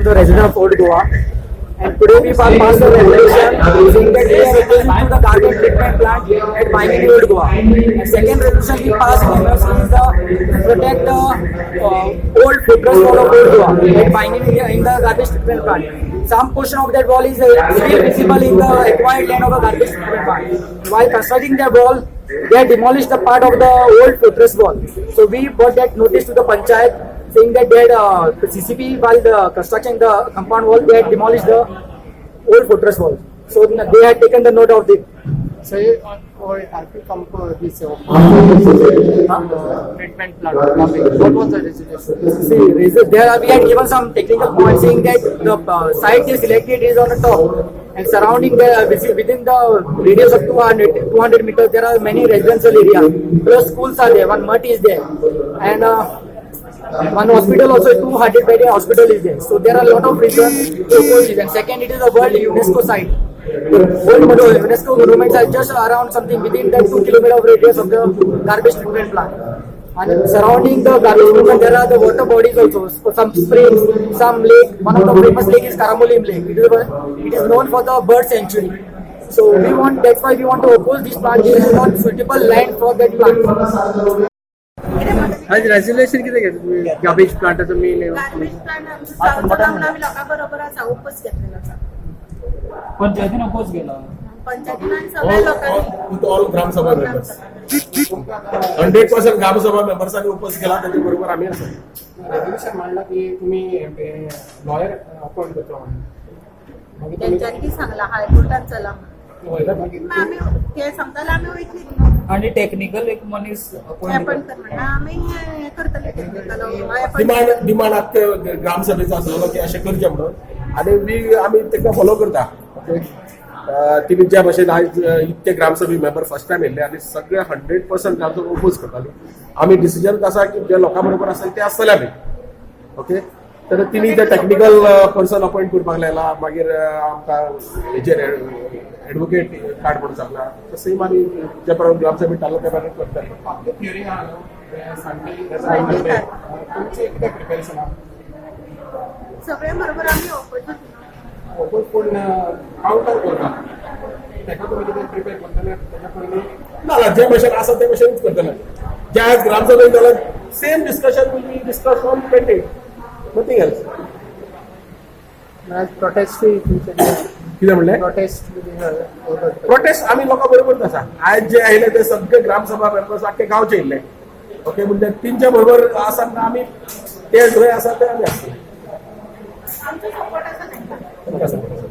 The resident of Old Goa. And today we passed a resolution saying that we are opposing to the garbage treatment plant at Baingini, Old Goa. And second resolution we passed in MFC is the protect the old fortress wall of Old Goa at Baingini in the garbage treatment plant. Some portion of that wall is still visible in the acquired land of a garbage treatment plant. While constructing the wall, they had demolished the part of the old fortress wall. So we brought that notice to the panchayat saying that they had the CCP, while the construction the compound wall, they had demolished the old fortress wall. So they had taken the note of it. So you or have you come to this treatment plant? What was the resolution? See, there we had given some technical points saying that the site they selected is on the top and surrounding the within the radius of 200 meters there are many residential areas, plus schools are there, one mutt is there and one hospital also, 200 bed hospital is there. So there are a lot of reasons to oppose it. And second, it is a world UNESCO site. The world UNESCO monuments are just around something within the 2 kilometer of radius of the garbage treatment plant. And surrounding the garbage treatment, there are the water bodies also, some springs, some lake. One of the famous lake is Karamulim Lake. It is known for the bird sanctuary. So we want, that's why we want to oppose this plant. This is not suitable land for that plant. आज resolution कितें घेतलं तुम्ही garbage प्लांटाचो main? Garbage plant आमचो जावचो ना म्हणून आमी लोकां बरोबर आसा, ओपोज घेतलेलो आसा. पंचायतीन अपोज केला. पंचायतीन आनी सगळ्या लोकांनी. With all Gram Sabha members, 100% gram sabha मेंबर्सांनी oppose केला, त्याच्या बरोबर आम्ही आसा. रेझोल्युशन म्हणला की तुम्ही लॉयर अपॉइंट करतो म्हणून, मागीर तुम्ही तेंच्यांनी सांगला हायकोर्टान चला म्हणून. वयला मागीर मागीर आमी ते सांगताले, आमी वयतली न्हू. आणि टेक्निकल एक मनीस अपॉइंट अपॉइंट कर म्हणटा, आमी हें करतले टेक्निकल. डिमांड डिमांड आख्खे ग्रामसभेचो आसलेलो की अशें करचें म्हणून आनी we आमी तांकां फॉलो करता. ओके, तिमी ज्या भशेन आयज इतके ग्रामसभे मेंबर फर्स्ट टायम येयल्ले आनी सगळे 100% ग्रामसभा ओपोज करताले. आमी डिसिजन आसा की जे लोकां बरोबर आसा ते आसतले आमी. ओके, तर तिणी ते टेक्निकल पर्सन अपॉइंट करपाक लायला, मागीर आमकां हेजेर एडवोकेट काड म्हणून सांगला. सेम आमी ज्या प्रमाणे ग्रामसभेत थारला त्या प्रमाणे करतले. पब्लीक हियरिंग आहा न्हू संडे, तुमचें कितें प्रिपेरेशन आहा? सगळ्यां बरोबर आमी ओपोज. ओपोज पूण कावंटर करता, ताका तुमी कितें प्रिपेर करतले तेच्या पयलीं? ना ना, जे भशेन आसा ते भशेनूच करतले. जे आयज ग्रामसभेत जाल्यार same discussion will be discuss on 20, nothing else. आज प्रोटेस्ट तुमचे? कितें म्हणलें? प्रोटेस्ट. प्रोटेस्ट आमी लोकां बरोबरच आसा. आयज जे आयले ते सगळे ग्रामसभा मेंबर्स आख्खे गांवचे येयल्ले. ओके, म्हणजे तेंच्या बरोबर आसा म्हणटा आमी, ते जंय आसा ते आमी आसतले. आमचो सपोर्ट आसा तांकां. तांकां.